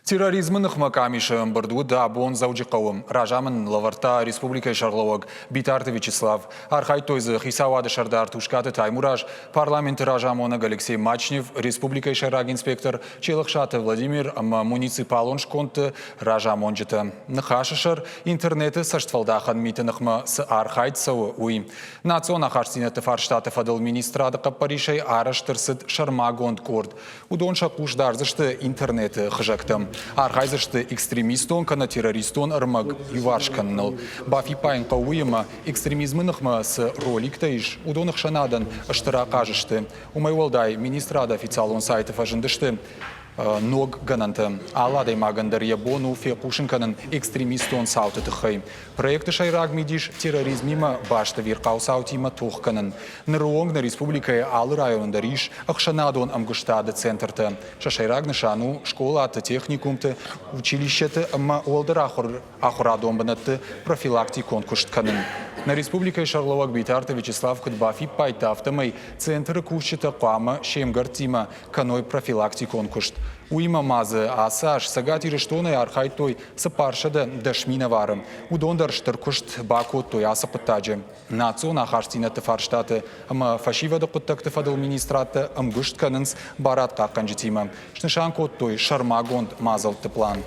Терроризмы ныхмӕ къамисы ӕмбырд уыд абон Дзӕуджыхъӕуы. Разамынд лӕвӕрдта республикӕйы сӕргълӕууӕг Битарты Вячеслав. Архайдтой дзы хицауады сӕрдар Тускъаты Таймураз, парламенты разамонӕг Алексей Мачнев, республикӕйы сӕйраг инспектор Челӕхсаты Владимир ӕмӕ муниципалон скондты разамонджытӕ. Ныхасы сӕр интернеты цӕстфӕлдахӕн миты ныхмӕ цы архайд цӕуы, уый. Национ ахастдзинӕдты фарстаты фӕдыл министрады хъӕппӕрисӕй арӕзт ӕрцыд сӕрмагонд къорд. Уыдон сӕ хъус дардзысты интернеты хызӕгтӕм, архайдзысты экстремистон кӕнӕ террористон ӕрмӕг иуварс кӕныныл. Бафиппайын хъӕуы уыимӕ, экстремизмы ныхмӕ цы роликтӕ ис, уыдон ӕхсӕнадӕн стыр ахъаз сты. Уымӕй уӕлдай, министрады официалон сайты фӕзындысты ног гӕнӕнтӕ. Алы адӕймагӕн дӕр йӕ бон у фехъусын кӕнын экстремистон цауты тыххӕй. Проекты сӕйраг мидис терроризмимӕ баст ӕвирхъау цаутимӕ тох кӕнын. Ныры онг нӕ республикӕйы алы районы дӕр ис ӕхсӕнадон ӕмгуыстады центртӕ. Сӕ сӕйраг нысан у скъолаты, техникумты, училищеты ӕмӕ уӕлдӕр ахуырадон бынӕтты профилактикон куыст кӕнын. Нӕ республикӕйы сӕргълӕууӕг Битарты Вячеслав куыд бафиппайдта, афтӕмӕй центры кусджытӕ хъуамӕ се мгӕрттимӕ кӕной профилактикон куыст. Уыимӕ ма дзы ацы аз Цӕгат Ирыстонӕй архайдтой 410 минӕвары. Уыдон дӕр стыр куыст бакодтой ацы хъуыддаджы. Национ ахастдзинӕдты фарстаты ӕмӕ фӕсивӕды хъуыддӕгты фӕдыл министрадтӕ ӕмгуыст кӕнынц барадхъахъхъӕнджытимӕ. Снысан кодтой сӕрмагонд мадзӕлтты пълан.